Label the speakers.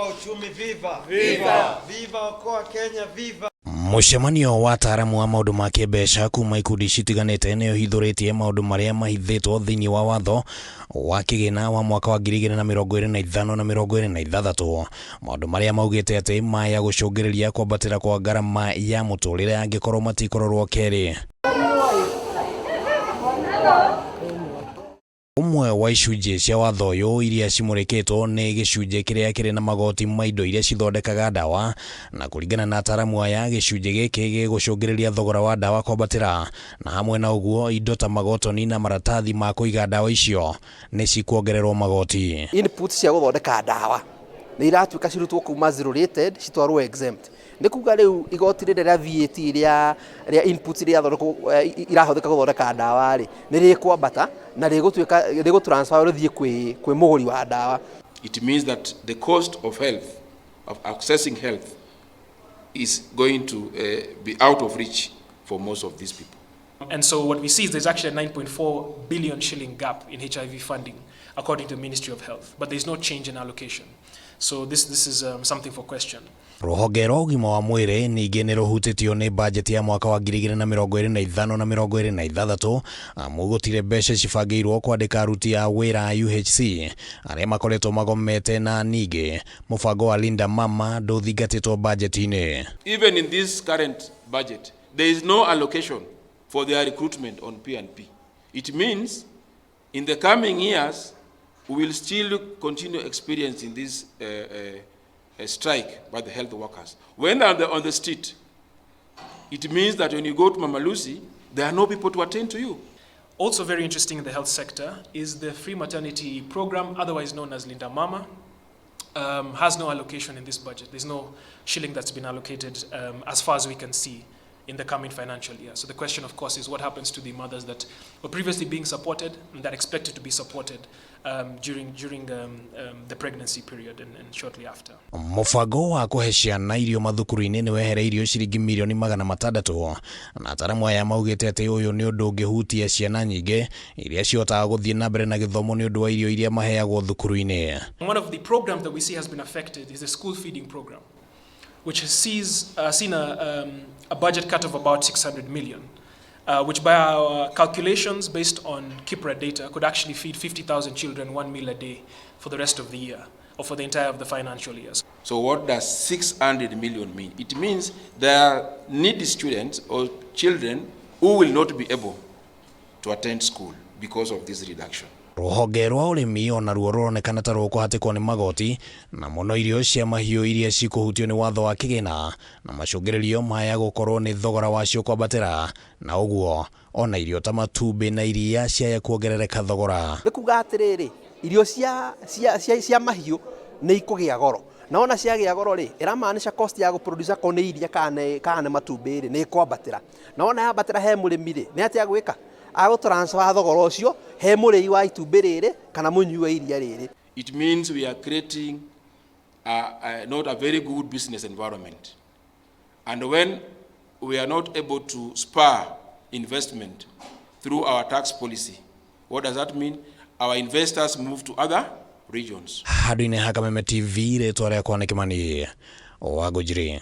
Speaker 1: Okoa Uchumi viva! Viva! Viva Okoa Kenya viva!
Speaker 2: Mũcemanio wa ataaramu a maũndũ ma kĩmbeca kuma ikundi citiganĩte nĩ ũhithũrĩtie maũndũ marĩa mahithĩtwo thĩinĩ wa watho wa kĩgĩna wa mwaka wa 2025 na 26, maũndũ marĩa maugĩte atĩ maya gũcũngĩrĩria kwambatĩra kwa ngarama ya mũtũrĩre angĩkorwo matikũrorwo kerĩ. Ũmwe wa icunjĩ cia watho ũyũ iria cimũrĩkĩtwo nĩ gĩcunjĩ kĩrĩa kĩrĩ na magoti ma indo iria cithondekaga ndawa, na kũringana na ataaramu aya, gĩcunjĩ gĩkĩ gĩgũcũngĩrĩria thogora wa ndawa kwambatĩra, na hamwe na ũguo indo ta magotoni na maratathi ma kũiga ndawa icio nĩ cikuongererwo magoti.
Speaker 3: Inputs cia gũthondeka ndawa nĩ iratuĩka cirutwo kuma zero rated citwarwo exempt. Nĩ kuga rĩu igoti rĩrĩa rĩa VAT rĩa inputs iria irahũthĩka gũthondeka ndawa rĩ, nĩ rĩkwambata na rĩgũtuĩka rĩgũ transfer rĩthiĩ kwĩ mũgũri wa ndawa.
Speaker 4: It means that the cost of health, of accessing health, is going to be out of reach for most of these people.
Speaker 5: And so what we see is there's actually a 9.4 billion shilling gap in HIV funding, according to the Ministry of Health, but there's no change in allocation. So this is something for question.
Speaker 2: Rũhonge rwa ũgima wa mwĩrĩ ningĩ nĩ rũhutĩtio nĩ bajeti ya mwaka wa 2025 na 26, amu gũtirĩ mbeca cibangĩirwo kwandĩka aruti a wĩra a UHC arĩa makoretwo magomete, na ningĩ mũbango wa Linda Mama ndũthingatĩtwo bajeti-inĩ.
Speaker 4: Even in this current budget, there is no allocation for their recruitment on P&P. It means in the coming years, we will still continue experiencing this strike by the health workers. When they are on the street, it means that when you go to Mama Lucy, there are no people to attend to you.
Speaker 5: Also very interesting in the health sector is the free maternity program, otherwise known as Linda Mama, has no allocation in this budget. There's no shilling that's been allocated as far as we can see in the coming financial year. So the question, of course, is what happens to the mothers that were previously being supported and that expected to be supported during the pregnancy period and shortly after.
Speaker 2: Mũbango wa kũhe ciana irio mathukuru-inĩ nĩ wehereirio ciringi mirioni 600, na ataramu aya maugĩte atĩ ũyũ nĩ ũndũ ũngĩhutia ciana nyingĩ iria cihotaga gũthiĩ na mbere na gĩthomo nĩ ũndũ wa irio iria maheagwo thukuru-inĩ.
Speaker 5: One of the programs that we see has been affected is the school feeding program, which has seen a budget cut of about 600 million, which by our calculations based on KIPPRA data could actually feed 50,000 children one meal a day for the rest of the year, or for the entire of the financial years.
Speaker 4: So what does 600 million mean? It means there are needy students or children who will not be able to attend school because of this reduction.
Speaker 2: Rũhonge rwa ũrĩmi onaruo rũronekana ta rũkũhatĩkwo nĩ magoti, na mũno irio cia mahiũ iria cikũhutio nĩ watho wa kĩgĩna, na macũngĩrĩrio maya gũkorwo nĩ thogora wacio kwambatĩra, na ũguo ona irio ta matumbĩ na iria ciaya kuongerereka thogora.
Speaker 3: Nĩ kuga atĩrĩrĩ, irio cia mahiũ nĩ ikũgĩa goro, na ona ciagĩa goro rĩ, ĩramaanisha cost ya gũproduce akorwo nĩ iria kana nĩ matumbĩ rĩ, nĩ ĩkwambatĩra, na ona yambatĩra he mũrĩmi rĩ, nĩ atĩa gwĩka? Agũtransfer thogora ũcio he mũrĩi wa itumbĩ rĩrĩ kana mũnyui wa iria rĩrĩ.
Speaker 4: It means we are creating not a very good business environment. And when we are not able to spur investment through our tax policy, what does that mean? Our investors move to other regions.
Speaker 2: Handũ-inĩ ha Kameme TV, rĩtwa rĩakwa nĩ Kĩmani wa Ngũnjiri.